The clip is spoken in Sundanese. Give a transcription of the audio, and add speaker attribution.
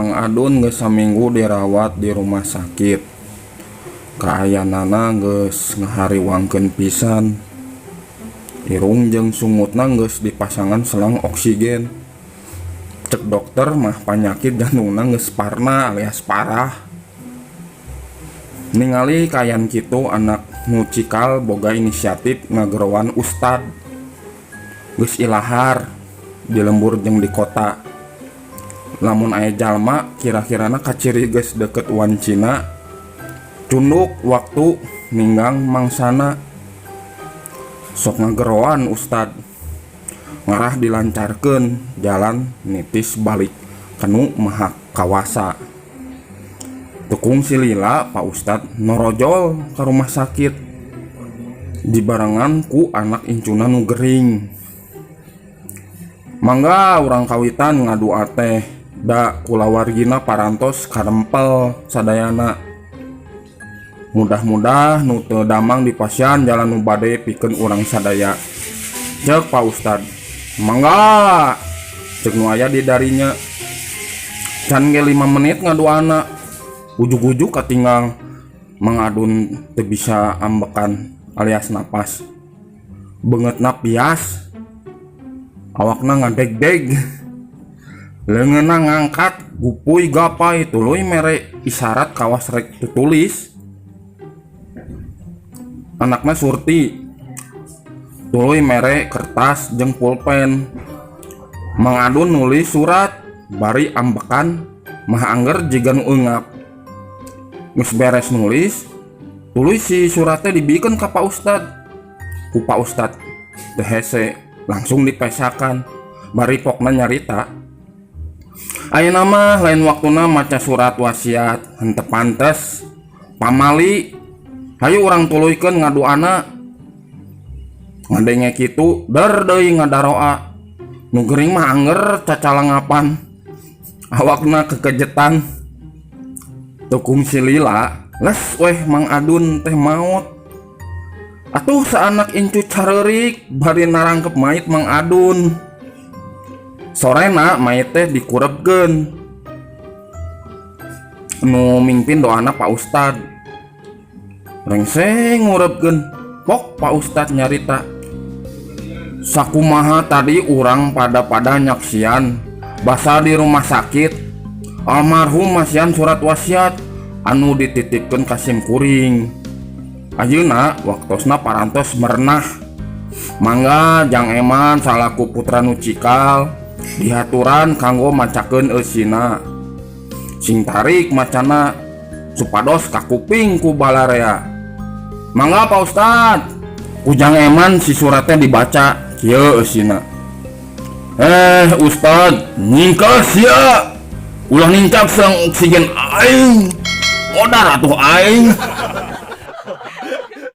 Speaker 1: Mang Adun geus saminggu dirawat di rumah sakit. Kaayaanana geus ngahariwangkeun pisan. Irung jeung sungutna geus dipasangan selang oksigen. Cek dokter mah panyakit jantungna geus parna alias parah. Ningali kaayaan kitu, anak nu cikal boga inisiatif ngageroan ustad. Geus ilahar di lembur jeung di kota. Lamun aya jalma kira-kirana kaciri geus deket wancina, cunduk waktu ninggang mangsana, sok ngageroan ustad. Ngarah dilancarkeun jalan nitis balik kanu Maha Kawasa. Teu kungsi lila Pak Ustad norojol ka rumah sakit dibarengan ku anak incuna nu gering. "Mangga urang kawitan ngadua teh, da kulawargina parantos karempel sadayana. Mudah-mudah nu teu damang dipasihan jalan nu bade pikeun urang sadaya," cek Pak Ustad. "Mangga," cek nu aya di darinya. Can ge 5 menit ngaduana, ujug-ujug katinggal Mang Adun teu bisa ambekan alias napas. Beungeutna pias, awakna ngadeg-deg, leungeunna ngangkat gupuy gapay, tuluy mere isyarat kawas rek tutulis. Anakna Surti tuluy mere kertas jeung pulpen. Mang Adun nulis surat bari ambekan mah angger jiga nu eungap. Geus beres nulis, tuluy si suratnya dibikeun ka Pak Ustad. Ku Pak Ustad teu hese, langsung dipesakan bari pokna nyarita, "Ayeuna mah lain waktuna maca surat wasiat, henteu pantes, pamali. Hayu urang tuluykeun ngaduana." Ngadenge kitu, der deui ngadaroa. Nu gering mah anger cacalangapan, awakna kekejetan. Teu kungsi lila, les weh Mang Adun teh maot. Atuh saanak incu careurik bari narangkep mayit Mang Adun. Sorena mayit teh dikurebkeun. Nu mimpin doana Pak Ustad. Rengse ngurebkeun, pok Pak Ustad nyarita, "Sakumaha tadi urang pada-pada nyaksian basa di rumah sakit, almarhum masihan surat wasiat anu dititipkeun ka sim kuring. Ayeuna waktosna parantos merenah. Mangga Jang Eman salaku putra nu cikal dihaturan kanggo macakeun eusina. Sing tarik macana supados kakuping ku balarea." "Mangga, Pak Ustad." Ku Jang Eman si suratnya dibaca, kieu eusina. "Eh, Ustad, nyingkel sia. Ulah nincak selang oksigen aing. Modar atuh aing."